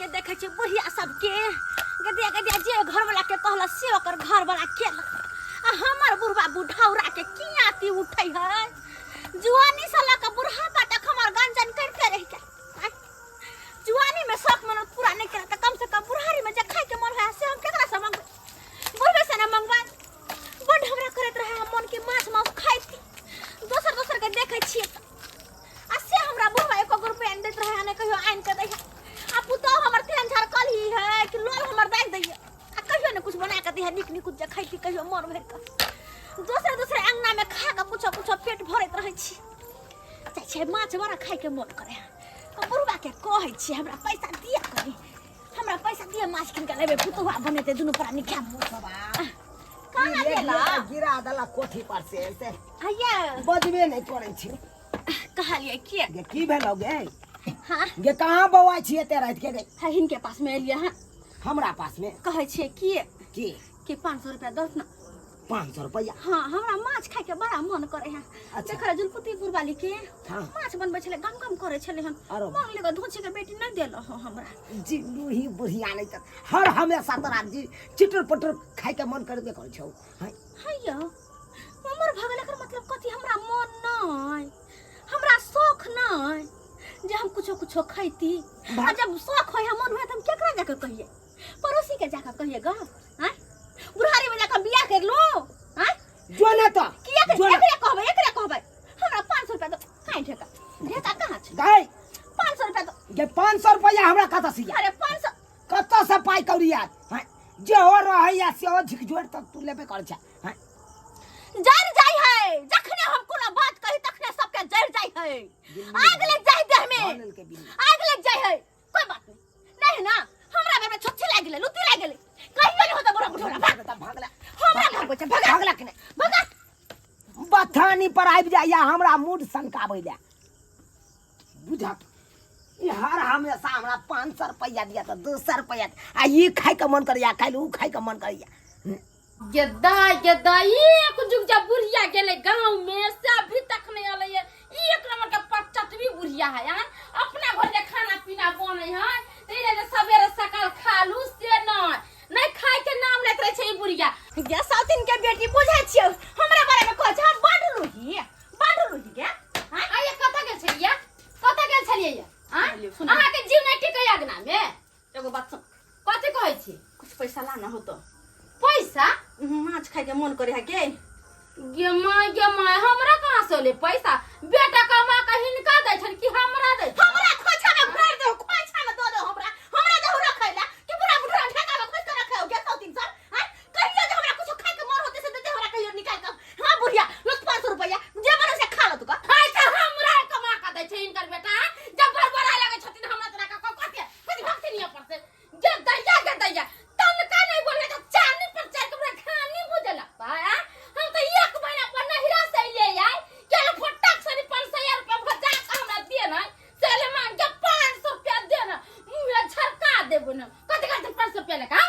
के देखै छियै बुढ़िया सबके गदिया गदिया जे घरवाला के कहलक से ओकर घरवाला केलक आ हमर बुढ़वा बुढ़ौरा के की आती उठै है जुआनी से लऽ कऽ बुढ़ापा तक हमर गंजन करिते रहि गेल आँय। जुआनी में शौक मन पूरा नहीं केलक तऽ कम से कम बुढ़ारी में जे खाय के मन है से हम केकरा से मंगबै बुढ़बे से ना मंगबै बड हमरा करैत रहे हम मन के माछ मांस खाइती दोसर दोसर के देखै छियै तऽ आ से हमरा बुढ़वा एको गो रुपया नहि दैत रहे आ नहि कहियो आनि कऽ दैया आ पुतोहु हमर तेहन झरकल ही है कि लोल हमर दागि दैया आ कहियो ने कुछ बना कऽ दैया नीक नीक जे खैती कहियो मन भरि कऽ दोसरे दोसरे अंगना में खा कऽ कुछो कुछो पेट भरैत रहै छी जाइ छै माछ बड़ा खायके मन करे तऽ बुढ़वा के कहै छियै हमरा पैसा दिअ कनी हमरा पैसा दिअ माछ कीन कऽ लेबै पुतोहुआ बनेतै दुनू प्राणी खायब कहाँ गेला गिरा देला कोठी पर से से आइया बजबे नहि करै छै कहलियै के गे की भेलौ गे हाँ गे कहाँ बौआ छी एते राति के गे है हिनके पास में एलियै हँ हमरा पास में कहै छियै की की कि 500 रुपया दस ना 500 रुपया हाँ हमरा माछ खाय के बड़ा मन करे है अच्छा। देखल जुलपुतीपुर वाली के हाँ। माछ बनबै छलै गम गम करे छलै हन अरो। मांग लेगा धोची के बेटी नहीं देल हो हमरा जी बूढ़ी बुढ़िया नहीं तऽ हर हमेशा तोरा जी चिटर पटर खाय के मन करबे करै छौ हैं? हैया उमर भऽ गेल एकर मतलब कथी हमरा मन नहीं हमरा शौख नहीं जे हम कुछो कुछो खैती आ जब शौख होय मन होय त हम केकरा जाके कहिए पड़ोसी के जाके कहिए ग हैं बुढ़ारी में जाके बियाह कर लो हैं जो ना तो किया के जो ना एकरे कहबै एकरे कहबै हमरा 500 रुपया दो काहे ढेका ढेका कहाँ छै गए 500 रुपया दो गे 500 रुपया हमरा कतऽ से अरे 500 कतऽ से पाइ कौड़ी आयत हैं? जे हो रहैया से हो झिकझोर तक तू लेबे कर छै हैं? जर जाय है जखने हम कोनो बात कही तखने सबके जर जाय है आग लग जाय देह में धऽ लेलकै बिल्ली। आग लग जाय है कोई बात नहीं नहीं ना हमरा बेर में छुच्छी लागि गेलै लुत्ती लागि गेलै कहियो नहीं होता बुढ़ा बुढ़ोरा भाग तऽ भागला हमरा भागबै छै भगा भागला कि नहि भगा बथानी पर आबि जाइया हमरा मूड सनकाबै लए बुझक ई हर हमेशा हमरा 500 रुपैआ दिया तऽ 200 रुपैआ दिया। आ ई खाइके मन करैया काल्हि ओ खाइके मन करैया गेदा गेदा एक जुग जब बुढ़िया गेलै गाँव में से अभी तक नहीं अलै है एक नंबर के पचटवी बुढ़िया है यार अपना घर के खाना पीना बनै है तो ई जे सवेरे सकाल खा लू से नहीं नहीं खाए के नाम लेत रहे छै ई बुढ़िया गे सौतिन के बेटी बुझै छियौ हमरा बारे में कहै छै हम बड रुही बड रुही गे आँय आइए कतऽ गेल छलियै कतऽ गेल छलियै आँय कहलियौ, सुन। अहाँके जीव नहि टिकै अगना में एगो बात सुन कथी कहै छी कुछ पैसा लाना हो तो पैसा माछ खाए के मन करे है के गे माय गे माय हमरा कहाँ से ले पैसा बेटा कमा के हिनका दै छनि कि हमरा दै छनि? हमरा खोइछा में भर दो खोइछा में दो दो हमरा हमरा दो रखै ला कि बुढ़ा बुढ़ा ठेका में खोज के रखे हो गया सौतीन सब हैं कहियो जे हमरा कुछ खाए के मन होते से दे दे हमरा कहियो निकाल के हां बुढ़िया लो 500 रुपया जे मन से खा लो तू का हाय तऽ हमरा कमा के दै छै हिनकर बेटा जब बड़बड़ा लगै छथिन हमरा तोरा के कथी कथी भक्ति नहीं पर से गे दैया गे दैया तनका नहीं बोले तो चांदी पर चढ़ के पूरा खानी बुझे लगता है हम तो एक महीना पर नहिरा से ले आए क्या फटाक से 500 रुपया भजा के हमरा दिए ना चले मांग के 500 रुपया दे ना मुंह झरका देबो ना कथी कथी 500 रुपया लेका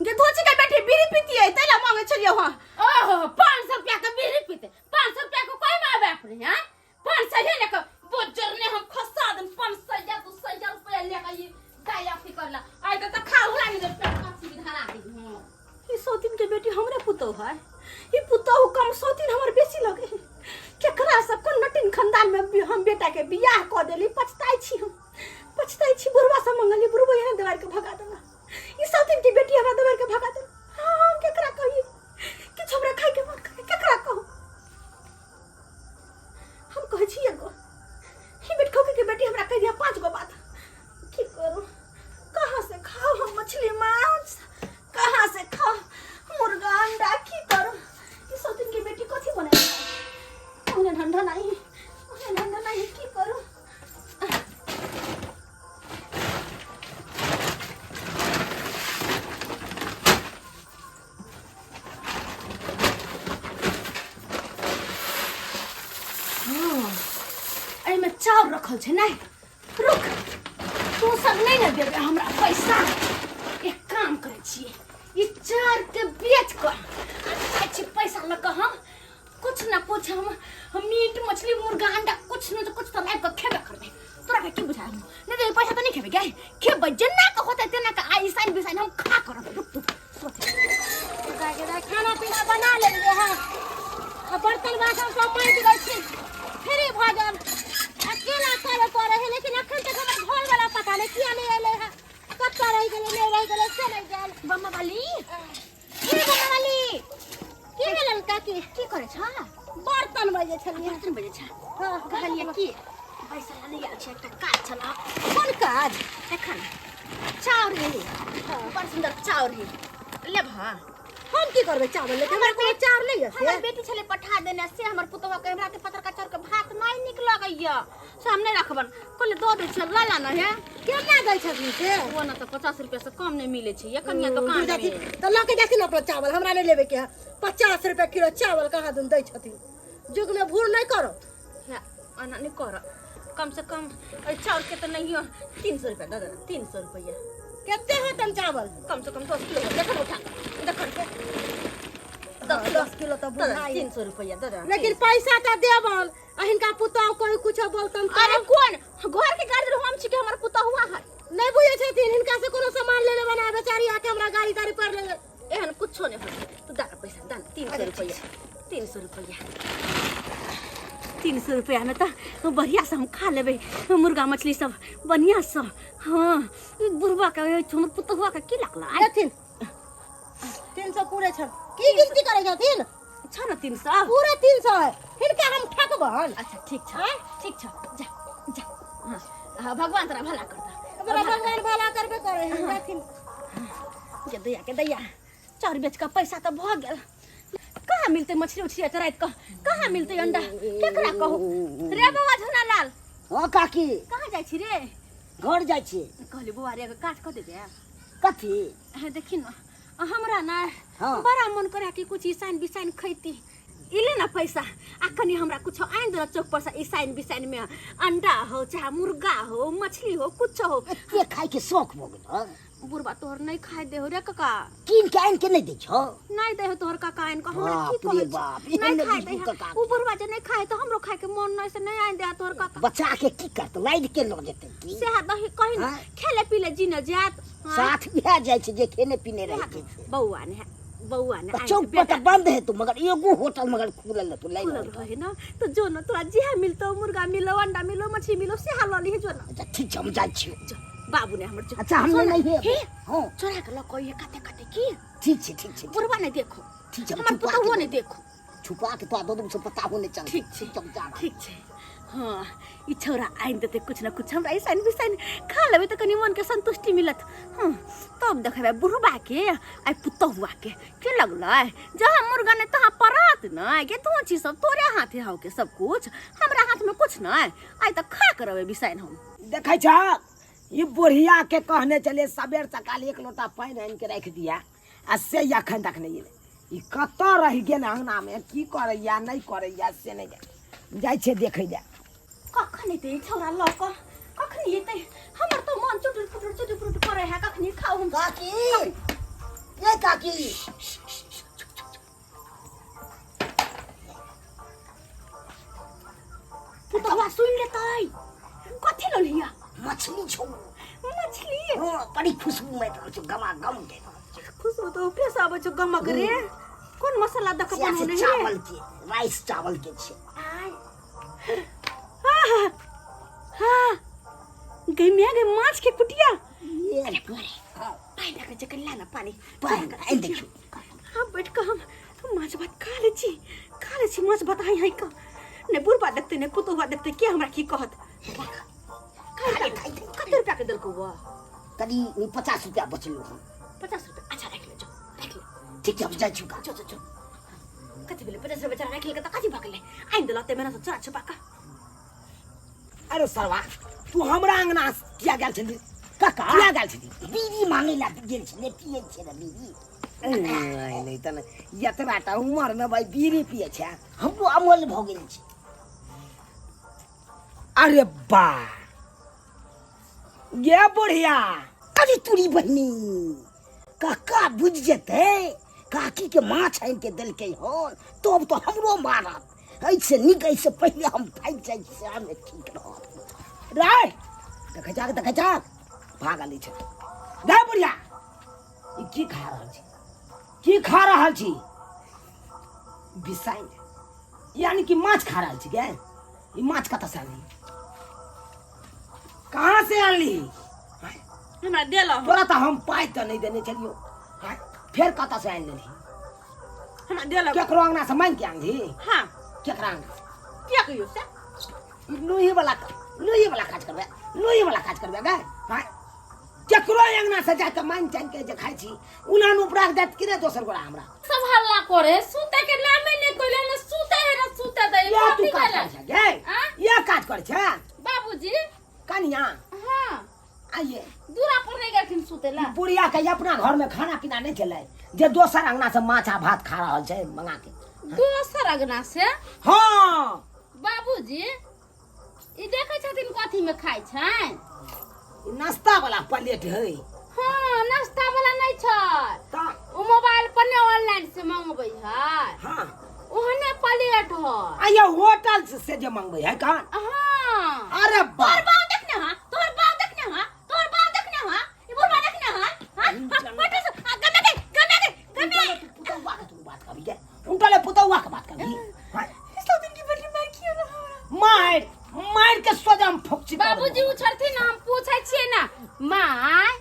गे धोची के बेटी बीड़ी पीती है तैला मांगे छलियो हां ओहो 500 रुपया के बीड़ी पीते 500 रुपया को कोई माँ बाप नहीं है 500 ही लेकर बोजर ने हम खसा दम 500 या 200 रुपया लेकर ये दाया अथी करला आइ त खा हुला नहीं दे पेट कथी भी धरा दी हूं ई सौतीन के बेटी हमरे पुतोह है ई पुतोह कम सौतीन हमर बेसी लगे है केकरा से कोन नटिन खानदान में हम बेटा के बियाह क देली पछताई छी हम पछताई छी बुढ़वा से मंगली बुढ़बो यहाँ दवार के भगा देला ई सौतीन के बेटी हमरा दवार के भगा देला हाँ हम केकरा कही किछु हमरा खाय के मन करे केकरा कहू हम कहै छी एगो ही बेट खोके के बेटी हमरा कह दिया पांच गो बात की करू कहाँ से खाओ हम मछली मांस कहाँ से खाओ मुर्गा अंडा की करू ई सौतीन के बेटी कथी बने ओहने ठंडा नहीं ओहने ठंडा नहीं की करू एहिमे चाउर रखल छै नहि रुक तू सब नहि ने देबे हमरा पैसा एक काम करै छियै ई चाउरके बेच कऽ आ जाइ छी पैसा लऽ कऽ हम कुछ न कुछ हम मीट मछली मुर्गा अंडा कुछ न कुछ तऽ लाबि कऽ खेबे करबै तोरा के की बुझाय नहीं दे पैसा तो नहीं खेबे गे खेबै जेना के होतै तेना के आई साइन बिसाइन हम खा करब रुक तू सोच खाना पीना बना लेलियै हँ आ बर्तन बासन सब माँजि दै छी फ्री भऽ जायब अकेला करे पड़े है लेकिन अखन तक हमर घर वाला पता नहीं किया नहीं एलै है कतऽ रहि गेलै नहि रहि गेलै से नहि जान बम्मा वाली की बम्मा वाली की भेलै काकी की करे छ बर्तन बजै छलियै बर्तन बजे छ हँ कहलियै की पैसा ला नहीं आयल छै एकटा काज छल कोन काज एखन चाउर है बड़ सुन्दर चाउर है लेब हँ हम की करबै चावल लेके हमर कोनो चाउर नहि यऽ हमर से बेटी छलै पठा देने से हमर पुतोह के हमरा के पतरका चाउर के भात नहि नीक लगैया से हम नहि रखबन कहले दऽ दै छियै लऽ लाना है केना दै छथिन से ओ ना तऽ 50 रुपया से कम नहि मिलै छै ये कनिया दुकान जाथिन में तऽ लऽ के जाथिन अपना चावल हमरा नहि लेबे के है 50 रुपया किलो चावल कहाँ दून दै छथिन युग में भूर नहीं करो हे, एना नहि कर कम से कम एहि चाउर के तऽ नहियो 300 रुपया दऽ देना 300 रुपया कते होतन चावल कम से कम 10 किलो देखन उठा देखन दस किलो 10 किलो तऽ बुझाइ 300 रुपया दऽ देना लेकिन पैसा तऽ देबन आ हिनका पुतोह कोई कुछो बोलतन तऽ अरे कोन घर के गार्जियन हम छी कि हमर पुतहुआ है नहीं बुझे छथिन हिनका से कोनो सामान ले लेबन आ बेचारी आके हमरा गाड़ी ताड़ी पर ले एहन कुछो नहीं होत तू दाना पैसा दाना 300 रुपया 300 रुपया 300 रुपया में तो बढ़िया से हम खा लेबै मुर्गा मछली सब बढ़िया से हाँ ई बुढ़वा के हमर पुतहुआ के की लागल आइ लेथिन 300 पूरे छन की गिनती करे छथिन छ न 300 पूरे 300 है हिनका हम ठकबन अच्छा ठीक छ ठीक छ जा जा हाँ हाँ, भगवान तोरा भला करता हमरा भगवान भला करबे करे है लेथिन के दैया के दैया चाउर बेच कऽ पैसा तऽ भऽ गेल कहाँ मिलतै मछली उछली एते राति कऽ कहाँ मिलतै अंडा केकरा कहू रे बौआ झुना लाल हँ काकी कहाँ जाइ छी रे घर जाइ छी कहली बौआ रे एगो काज कऽ देबे कथी हे देखी न हमरा ना हाँ। बड़ा मन करे कि कुछ ईसाइन बिसाइन खैती इले ना पैसा आ कनी हमरा कुछ आनि देना चौक पर से ईसाइन बिसाइन में अंडा हो चाहे मुर्गा हो मछली हो कुछ हो एते खाय के शौक भऽ गेल हँ? बुढ़बा तोहर नहीं खाए दे हो रे काका कीन के आनि के नहि दै छौ नहीं दे हो तोहर काका आनि के हमरा बाप की रे कहै बाप, छी? एहन नहीं खाए बुझू दे काका उ बुढ़बा जे नहीं खाए तो हमरो खाए के मन नहीं से नहीं आनि दे तोहर काका बच्चा के की करतै लादि के लऽ जेतै की सेहा दही कही न हाँ। खेले पीले जी न जात हाँ। साथ भए जाइ छै जे खेने पीने रहै छै से। बौआ ने बौआ ने तऽ आनि चौक के पर तऽ बेटा बंद हेतौ मगर एगो होटल मगर खुलल हेतौ लाइन खुलल रहे न तो जो न तोरा जेहा मिलतो मुर्गा मिलो अंडा मिलो मछली मिलो सेहा लऽ लिहे जो न अच्छा ठीक छै हम जाइ छियौ जो बाबू ने हमर जो अच्छा हम सुन, नहि हे हे हँ चोरा के लऽ कहिए काते काते की ठीक छै ठीक छै बुढ़वा नहीं देखो ठीक छै हम हमर छुपा के पुतहुओ नहीं देखो छुपा के तोरा दऽ देबौ से पता हो नहि चलतै ठीक छै हम जा रहल ठीक छै हाँ ई छौड़ा आनि देतै कुछ न कुछ हमरा ऐसा बिसाइन खा लेबै तऽ कनि मनके संतुष्टि मिलत हाँ तब देखबै बुढ़बा के आ पुतहुआ के के लगलै जहाँ मुर्गा नहि तहाँ परात नहि के तू छी सब तोरे हाथे हौ के सब कुछ हमरा हाथ में कुछ नहि आइ तऽ खा के रहबै बिसाइन हम देखै छ ई बुढ़िया के कहने चले सबेर सकाल एक लोटा पानि आनि के राखि दिया आ से अखन तक नहि एलै ई कतऽ रहि गेल अङ्गनामे की करैया नहि करैया से नहि जानि। जाइ छियै देखै लए कखन एतै ई छौड़ा लऽ कऽ कखन एतै हमर तऽ मन चुटुर पुटुर चुटुर पुटुर करै है कखनी खाउ हम काकी ए काकी पुतहुआ सुनि लेतै कथी लऽ लिया मछली छौ मछली हँ बड़ी खुशबू मारि रहल छौ गमा गम दे रहल छौ खुशबू तऽ ऊपरे से आबै छौ गमक रे कोन मसाला दऽ कऽ से बनौने हे चावल के राइस चावल के छै आय हाँ गई मैं गई माछ के कुटिया ये अरे हाँ, पानि रखने छै कनि ला ना पानि पानि आनि देखियौ हाँ बैठ कऽ हम माछ भात खा लै छी खा लै छी माछ भात हाइ हाइ कऽ नहि बुढ़बा देखतै नहि पुतोहुआ देखतै के हमरा की कहत खाइ खाइ कते रुपया के देलकौ वो कनि 50 रुपया बचलो हन 50 रुपया अच्छा राखि ले जो राखि ले ठीक छै हम जाइ छी जो जो जो कति भेलै 50 रुपया चोरा राखि लेलकै तऽ कथी भऽ गेलै आनि देलक तऽ मेहनत चोरा छुपा कऽ अरे सरवा तू हमरा अंगना किया गेल छली काका किया गेल छली बीड़ी मांगे ला गेल छलै पियै छै ने बीड़ी नहीं नहीं तने एतबा टा उमर में भाई बीड़ी पिए छै हमरो अमल भऽ गेल छै अरे बा ये बुढ़िया अरे तुरी बहिनी काका बुझि जेतै काकी के माछ आनि के देलकै हन तब तो हमरो मारत एहिसँ नीक एहिसँ पहिले हम भागि जाइ छी सएहमे ठीक रहत रे देखै छाक देखै छाक भागल छै गे बुढ़िया ई की खा रहल छी की खा रहल छी बिसाइन यानी कि माछ खा रहल छी गे ई माछ कतऽ से आनली कहाँ से आनली हमरा देल तोरा तऽ हम पाइ तऽ नहि देने छलियौ आँय, फेर कतऽ से आनि लेलही हमरा देल केकरो अंगना से मांगि के आनली हाँ केकरा अंगना से? किया कहियो से ई लोही वाला लोही वाला काज करबे लोही वाला काज करबे गे आँय, केकरो अंगना से जाके मांगि चांगि के जे खाइ छी उनान उपरा के देत कि रे दोसर गोरा हमरा सब हल्ला करे सुते के नामे ने कोइले ने सुते है ना सुते दे या तू कथी काज भेलै? करै छै गे आँ? या काज करै छै बाबूजी कनिया हाँ आइए दूरा पर नहीं गेलखिन सुते ला बुढ़िया के अपना घर में खाना पीना नहीं चले जे दोसर अंगना से माछ आ भात खा रहल छै मंगा के दोसर अंगना से हाँ बाबूजी ई देखै छथिन कथी में खाइ छै ई नाश्ता वाला प्लेट है हाँ नाश्ता वाला नहीं छै तऽ ओ मोबाइल पर ने ऑनलाइन से मंगबै है हाँ ओहने प्लेट है आइए होटल से से जे मंगबै है कहाँ हाँ अरे बा तोहर बाप देखने हां तोहर बाप देखने हां तोहर बाप देखने हां ई बुढ़वा देखने हां हां होटल से आ, गमे गई गमे गई गमे उनका पुतौआ के तू बात करी के उनका ले पुतौआ के बात करी हाँ? सब दिन की बेटी मार किया ना हमरा मार मार के सोजम फोकची कर बाबूजी उछलथिन हम पूछै छियै ना माय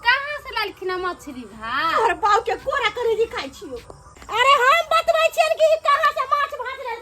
कहाँ से लालखिन मछली भात तोहर बाप के कोरा करे जी खाइ छियो अरे हम बतबै छियन कि ई कहाँ से माछ भात लेल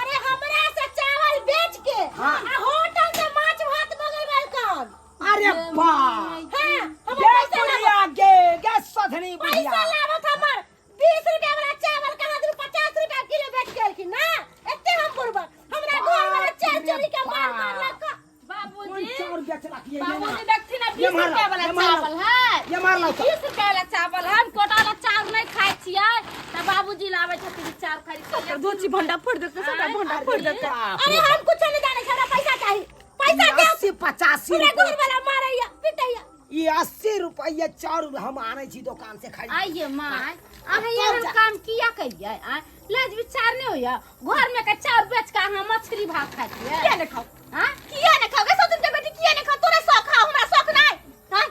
अरे हमरा से चावल बेच के हाँ। आ होटल से माछ भात मंगेबेलकन अरे बा हां हमर गे पैसा लाबो बुढ़िया गे गे सधनी बुढ़िया पैसा लाबत हमर 20 रुपया वाला चावल कहाँ दिन 50 रुपया किलो बेच के एलखिन ना एते हम बुढ़बा हमरा घर वाला चार चोरी के मार मारलक कोन बाबूजी चाउर बेचलक ये बाबूजी देखथिन ना ये 20 मार रुपया वाला ये मार चावल है ये मार लाओ 20 रुपया वाला चावल है हम कोटा वाला चावल नहीं खाइ छियै तऽ बाबूजी लाबै छथिन चावल खरीद के दोची भंडा फोड़ देते सबटा भंडा फोड़ देते बाप अरे रे हम कुछ नहीं जाने हमरा पैसा चाहिए पैसा दे अस्सी पचासी पूरा रुपया घर वाला मारैया पिटैया ई 80 रुपया चाउर हम आनै छी दोकान से खरीद आइए माय अहाँ तब एहन जा। काम किया करियै आँय लाज विचार नहि होइया घर में के चाउर बेच के अहाँ मछली भात खाइ छियै किया नहीं खाओ आँय किया नहीं खाओ सब दिन के बेटी किया नहीं खाओ तोरा शौक हा हमरा शौक नहीं हाँ?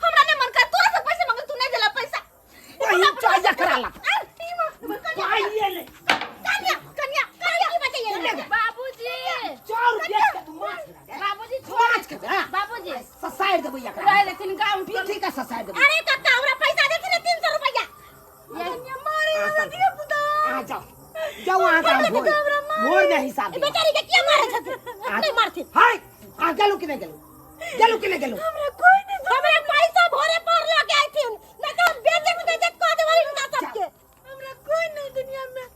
हमरा नहीं मन कर तोरा से पैसा मांगे तू नहीं देला पैसा वही चाहिए करा ला कन्या पाइए नहीं कन्या कन्या कन्या की बचाइए बाबूजी चाउर बेच के तू माछ खा बाबूजी माछ खेबै बाबूजी ससारि देबै एकरा रह लेथिन गाँव पीठी के ससारि देबै अरे कक्का हमरा पैसा देथिन ने 300 रुपया कन्या मारे हाँ, दिया पुता अहाँ जाओ जाओ अहाँ के हम भोर भोर में हिसाब ई देब बेचारी के किया मारे छथिन नहीं मारथिन हाय अहाँ गेलू कि नहि गेलू गेलू कि नहि गेलू हमरा कोई नहीं हमरा पैसा भरे पर लगे आइथिन नहीं तो हम बेइज्जत बेइज्जत कह देबरी हुनका सबके हमरा कोई नहीं दुनिया में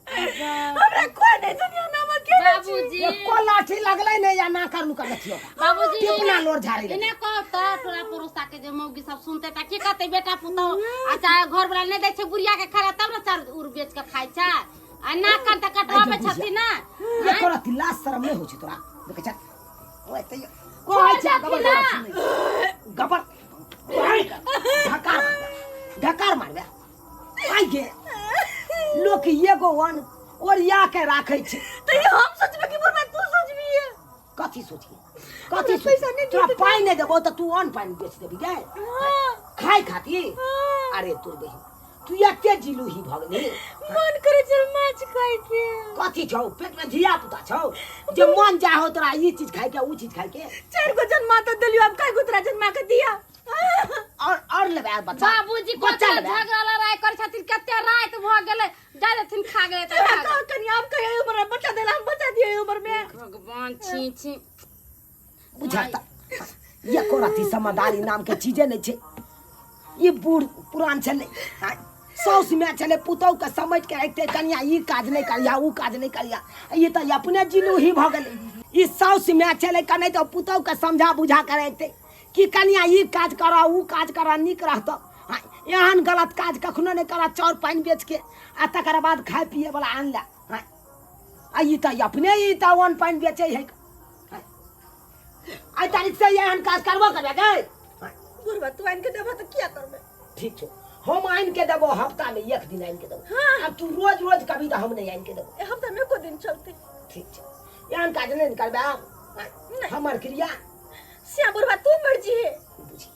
हमरा कोई नहीं दुनिया में हम अकेले छी बाबूजी एको लाठी लगलै नहि या ना करनु कर देखियो बाबूजी टिपना लोर झाड़ी इने कहब तऽ टोला पड़ोसा के जे मौगी सब सुनते तऽ की कहते बेटा पुतहु आ चाहे घर वाला नहि दै छै बुढ़िया के खाना तब ने चाउर उर बेच के खाइ छै आ ना कन तऽ कटवाबै छथिन ना एको रति लाज शरम नहि होइ छै तोरा देखै छ ओए तैयो कहै छै गबर गबर ढकार ढकार मारबे आइ गे लोक एगो वन ओरिया के राखै छै तो ये हम सोचबे कि बुढ़बा तू सोचबी है कथी सोचिए कथी हमरा पैसा नहि तोरा देतै। पाइ नहि देबौ तऽ तू अन्न पानि बेच देबी गे खाय खातिर अरे तोर बहिन तू एते जिलूही भऽ गेली मन करे छै माछ खाय के कथी छौ पेट में धिया पुता छौ जे मन जा हो तोरा ई चीज खाय के ऊ चीज खाय के चार गो जन्मा तो देलियो अब काय गो तोरा जन्मा के दिया और लेबै आर बच्चा बाबूजी बच्चा कते लेबै झगड़ा लड़ाई करै छथिन कते राति भऽ गेलै जा देथिन खा गेलै तऽ तोरा खा कह कनी अब कहियो उम्र में बच्चा देला हम बच्चा दिए उम्र में गेलै। भगवान छी छी बुझाता एको रति समझदारी नाम के चीजे नहीं छै ई बूढ़ पुरान छलै आँय, साउस माय छलै पुतहु के समझ के रखते कनिया ई काज नहीं करिया ऊ काज नहीं करिया ई तऽ अपने जिलूही भऽ गेलै ई साउस माय छलै कने तऽ पुतहु के समझा बुझा के रखते कि कनिया ई काज करऽ ऊ काज करऽ नीक रहतऽ आँय, एहन गलत काज कखनो नहि करऽ चाउर पानि बेच के आ तकर बाद खाय पिए वाला आन ले आँय, आ ई तऽ अपने ई तऽ अन्न पानि बेचै है आइ तारीख से एहन काज करबो करबे गै बुढ़वा तू आनि के देबह तऽ किया करबै ठीक छौ हम आनि के देबो हफ्ता में एक दिन आनि के देबो हाँ। अब तू रोज रोज कभी तो हम नहीं आनि के देबो ए हफ्ता में एको दिन चलते ठीक छै एहन काज नहि ने करबै आब हमर क्रिया श्याम बुढ़वा तू मर जी है। बुझी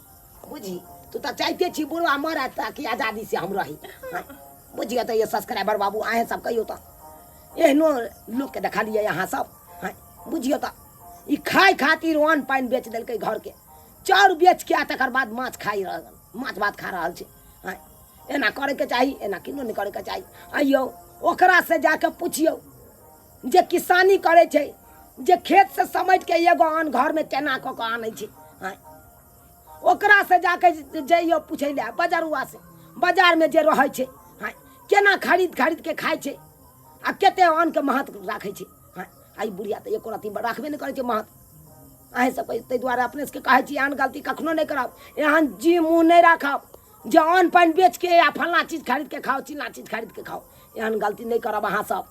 बुझी, तू तऽ चाहते छी बुढ़वा मरे ताकि आजादी से हम रही। हाँ, बुझिए तऽ ये सब्सक्राइबर बाबू, अहें सब कहियो तऽ एहनो लोकके देखलियै अहाँ सब। हाँ, बुझियौ तऽ ई खाय खातिर अन्न पानि बेच देलकै, घरके चाउर बेच के आ तकर बाद माछ खाइ रहल, माछ भात खा रहल छै। हाँ, एना करैके चाही? एना किनो नहि करैके चाही। अइयौ ओकरा से जाके पुछियौ जे किसानी करै छै, जे खेतसँ समेट के एगो अन्न घरमे केना कऽ कऽ आनै छै। हाँ, ओकरा से जाके जइयौ पूछै लए, बजरुआ से, बाजारमे जे रहै छै। हाँ, केना खरीद खरीद के खाइ छै आ कते अन्नके महत्व राखै छै। हाँ, आ ई बुढ़िया तऽ एको रत्ती राखबे नहि करै छै महत्व। अहेँ सबके ताहि दुआरे अपने सबके कहै छी, एहन गलती कखनो नहि करब, एहन जी मुँह नहि राखब जे अन्न पानि बेच के या फल्लाँ चीज खरीद के खाउ, चिल्लाँ चीज खरीद के खाउ। एहन गलती नहि करब अहाँ सब।